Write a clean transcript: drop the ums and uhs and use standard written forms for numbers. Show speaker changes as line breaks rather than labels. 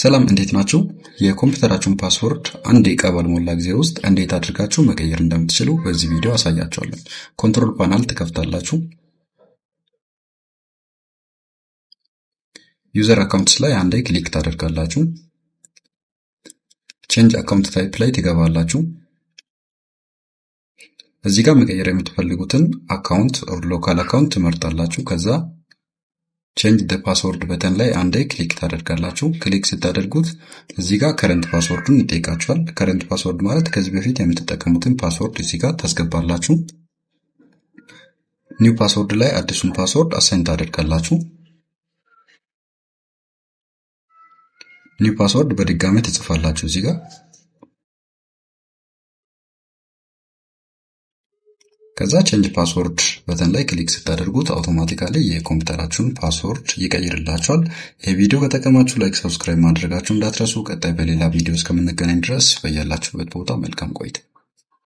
ሰላም እንዴት ናችሁ? የኮምፒውተራችሁን password አንድ ደቂቃ ባልሞላ ጊዜ ውስጥ እንዴት አድርጋችሁ መቀየር እንደምትችሉ በዚህ ቪዲዮ አሳያችኋለሁ። Control panel ትከፍታላችሁ። User accounts ላይ አንዴ click ታደርጋላችሁ። Change account type ላይ ትገባላችሁ። እዚህ ጋር መቀየር የምትፈልጉትን account or local account ትመርጣላችሁ። ከዛ change the password button ላይ አንዴ click ታደርጋላችሁ። Click ስታደርጉት እዚህ ጋር current password ኡን ይጠይቃችኋል። Current password ማለት ከዚህ በፊት የምትጠቀሙትን password እዚህ ጋር ታስገባላችሁ። New password ላይ አዲሱን password assign ታደርጋላችሁ። New password በድጋሚ ትጽፋላችሁ እዚህ ጋር። ከዛ change password button ላይ click ስታደርጉት automatically የኮምፒውተራችሁን password ይቀይርላችኋል። ይህ ቪዲዮ ከጠቀማችሁ like፣ subscribe ማድረጋችሁ እንዳትረሱ። ቀጣይ በሌላ ቪዲዮ እስከምንገናኝ ድረስ በያላችሁበት ቦታ መልካም ቆይታ።